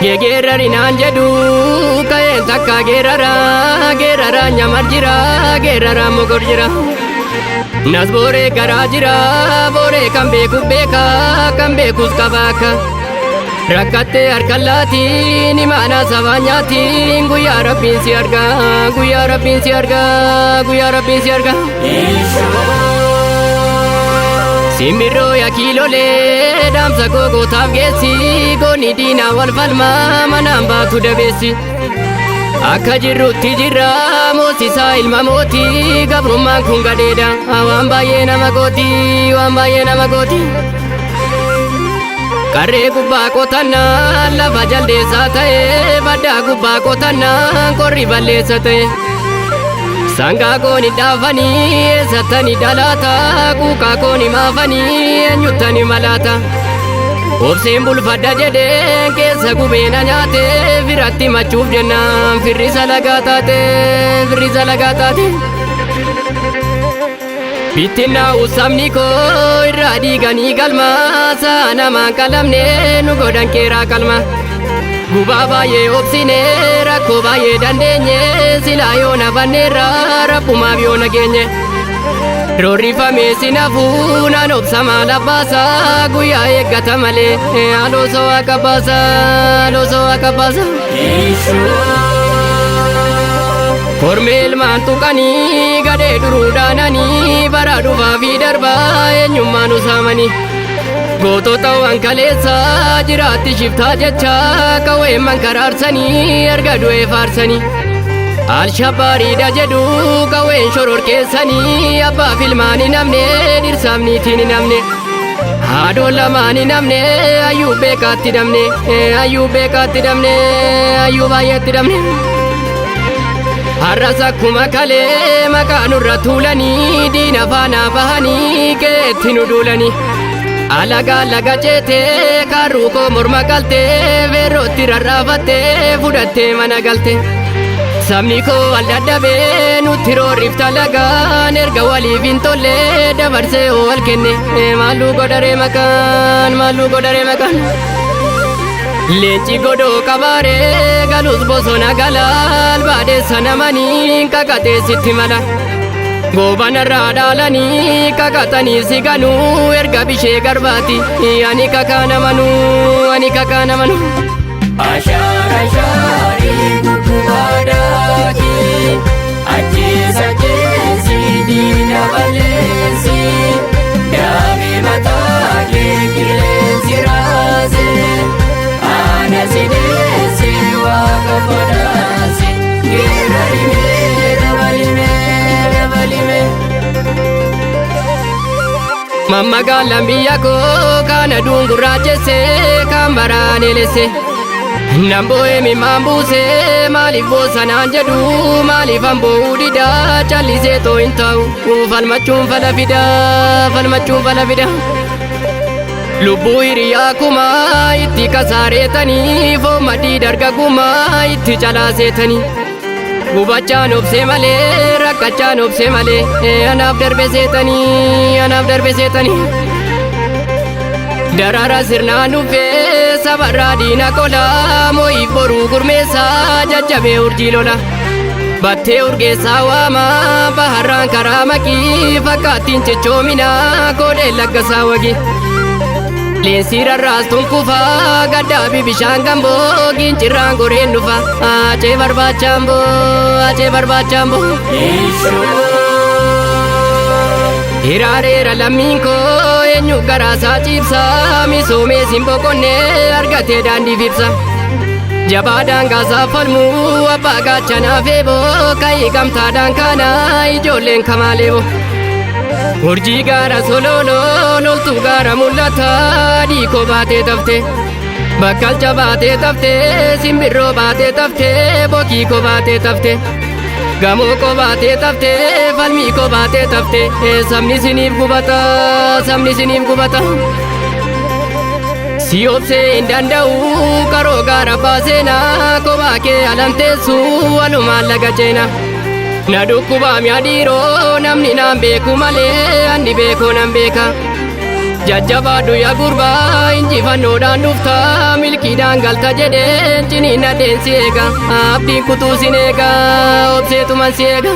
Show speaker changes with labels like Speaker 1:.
Speaker 1: Gegeerari naan jedhu ka'een takka geerara geerara nyamar jira geerara mogor jira. Nas booree garaa jira booree kan beeku beeka kan beekus qabaaka. Rakkattee harka laatiin imaanaa sabaa nyaatiin guyyaa rabbiin si argaa guyyaa rabbiin si argaa guyyaa rabbiin si argaa. Simbirroo yakiilolee dhaamsa gogotaaf geessi goonni diinaa wal falmaa manaan baatu dabeessi. Akka jirrutti jirra moosisaa ilma mootii gabrummaan kun gadeedha waan baay'ee nama gooti waan baay'ee nama gooti. Qarree gubbaa qotannaan lafa jaldeessaa ta'e baddaa gubbaa qotannaan qorri balleessa ta'e. Sangaa kooni dhaafanii eessattani dhalaata quuqaa kooni maafanii eenyuttani malaata. Obseen bulfadha jedheen keessa gubeena nyaate firatti machuuf jennaan firrisa lagaa taate firrisa lagaa taate. Bittinnaa'u sabni koo irraa diiganii galma sa'a namaan qalamne nu godhan keeraa qalma. Gubaa baay'ee obsine rakkoo baay'ee dandeenye silaa yoona banneerra rabbumaaf yoona geenye. Roorrifamee sinafuu naan obsa maal abbaasa guyyaa eeggata malee haaloo waaqa baasa haaloo waaqa baasa. Kormee ilmaan tuqanii gadhee duruudhaananii bara dhufaa fi darbaa eenyummaa nu saamanii. Gootota waan kaleessa jiraatti shiftaa jecha qawwee mankaraarsanii erga du'ee faarsanii. Alshabaariidha jedhu qawween shororkeessanii abbaa filmaan hin namne dhirsaaf niitiin hin namne. Haadhoon lamaan hin namne ayyuu beekaatti damne ayyuu beekaatti damne ayyuu baay'eetti damne. Har'as akkuma kalee maqaa nurra tuulanii diina faanaa bahanii keetti nu duulanii. Alagaa laga ceetee kaarruu koo morma qaltee feerrootti rarraafattee fudhattee mana galte. Sabni koo al dadhabee nutti roorrifta lagaan erga waliif hin tolle dabarsee oo wal kenne maalluu godharee maqaan maalluu godharee maqaan. Leenci godoo qabaaree galus bosona galaal baadeessa namanii kakatee sitti mala. Goobanarraa dhaalanii kakatanii si ganuu erga bishee garbaati ani kakaa namanuu ani kakaa namanuu.
Speaker 2: Ashaara shaarii guggubaadhaaki ajjeesa jeesi diina balleessi daabee mataa kee qilleensi raase ana si deesse waaqa fodhaase geerarimee dabalimee dabalimee.
Speaker 1: Mammagaalaan biyya koo kana aduun gurraachesse kan baraan elesse. Nan boo'ee mimaan buuse maaliif boosanaan jedhu maaliif an boo'uu dida callisee too hin ta'u falmachuun fala fida falmachuun fala fida. Lubbuu hiriyaa kumaa itti kasaareetanii foon maddii dargagummaa itti calaaseetanii. Gubachaan obsee malee rakkachaan obsee malee anaaf darbe seetanii anaaf darbe seetanii. Daraara sirnaan dhufee sabarraa diina qola moo'iif boruu gurmeessaa jajjabee urjii lola. Battee urgeessaa waama baharraan karaa maqii fakkaattiin cichoomina koodheen laggasaa wagi. Leensi rarraastuun kufaa gaddaafi bishaan gamboo gincirraan goreen dhufa acee barbaachaan boo acee barbaachaan boo. Hiraareera lammiin koo eenyu garaasaa ciibsaa misoomee sin boqonnee argatee daandiif ibsa. Jabaa daangaasaa falmuu abbaa gaachanaa feeboo ka'ii gamtaadhaan kaanaa ijoolleen kamaaleeboo. Urjii gaara sololoo loltuu gaara mul'ataa dhiikoo baatee tafte. Bakkalcha baatee taftee simbirroo baatee taftee bokii koo baatee tafte. Gamoo koo baatee taftee falmii koo baatee taftee sabni siniif gubata sabni siniif gubata. Si obsee hin danda'u karoo gaara baaseenaa kophaa kee alanteessu walumaan laga ceena. Na dhukkubaa mi'a dhiiroo namni naan beeku malee anni beekoo nan beeka. Jajjabaadhu yaa gurbaa, injifannoodhaan dhuftaa, milkiidhaan galta jedheen ciniin adeen si eega. Abdiin kutuu sin eega, obseetuman si eega.